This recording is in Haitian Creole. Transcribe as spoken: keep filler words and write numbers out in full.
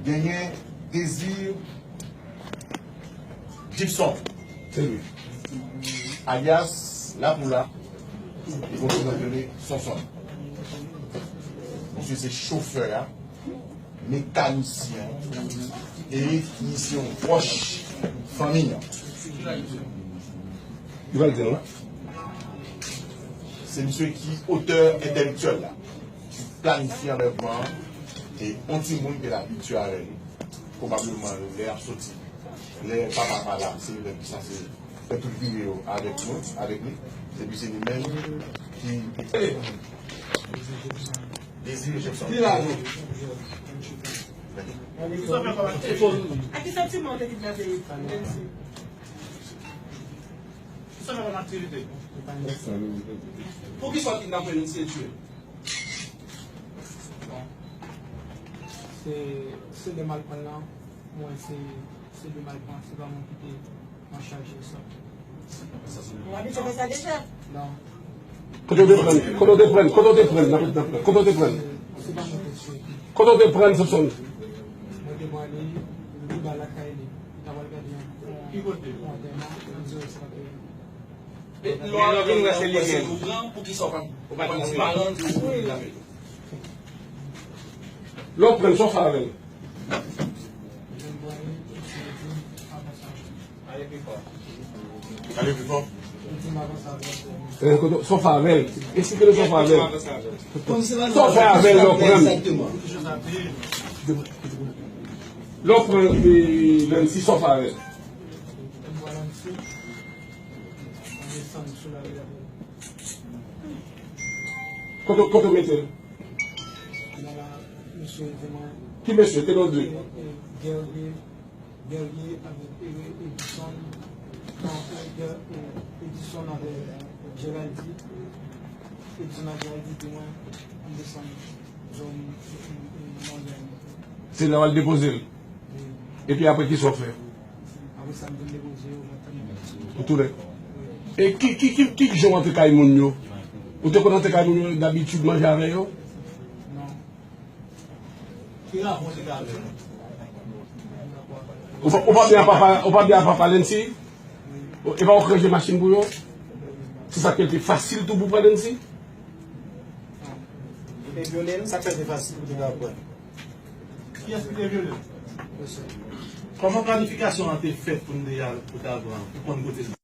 Genyen Désir Gibson, se li, alyas Lapoula, li gon souvnèm rele Sonson. Misye se chofè a, mekanisyen an, e li se yon pwòch fanmi an. Li pral di nou. Se misye ki otè entèlektyèl la, ki planifye anlèvman an, e yon timoun ki abitye avè li, pwobableman lè y ap soti, lè papa pa la, se lè ki sanse fè tout vire yo avèk nou, avèk li, epi se li menm ki Désir Jefferson. Li la, non. Ak ki santiman w te kidnape Nancy? Sa fè kòm aktivite. Poukisa w kidnape Nancy e tiye l? Bon. Se, se de mal pran nan, mwen se, se de mal pran, se pa mwen ki te an chaj de sa. Ou abitye fè sa deja? Non. Kote w te pran, kote w te pran, kote w te pran, nan, nan, kote w te pran? Se, se pa mwen ki te tiye. Kote w te pran, Samson? Mwen te pran li, li ba lakay li. Li ta pral gade yon, yon antèman, li di yo se pa te li. Men lè w vin wè se li menm, ou pran, poukisa w pa, ou pa di paran l pou li lave? Lè w pran l, sa w fè avè l? Ale pi fò. Ale pi fò. Eh, kote, sa w fè avè l? Eksplike nou sa w fè avè l. Sa w fè avè l lè w pran l? Lè w pran, eh, Nancy, sa w fè avè l? Kote, kote w mete l? Ki mesye? Te nan de. Guerrier, Guerrier avèk Ere-, Edison, non, Guer-, eh, Edison avèk Geraldi, Edison ak Geraldi di mwen, m desann zòn, eh, eh, Mònrèl. Se la w al depoze l? Wi. Epi apre, kisa w fè? Apre sa, m vin depoze yo, mwen tounen. Ou tounen? Wi. E ki, ki, ki, ki jan w antre kay moun yo? Ou te konn antre kay moun yo dabitid manje avè yo? Non. Ki rapò w te gen avè yo? Ou pa, ou pa byen a papa, ou pa byen a papa Nancy? Ou, e pa ou k ranje machin pou yo? Se sa k fè l te fasil tou pou pran Nancy? Ou te vyole l, sa k fè l te fasil pou te ka pran l? Kiyès ki te vyole l? Kòman planifikasyon an te fèt pou n te al, pou ta pran, pou konn kote l?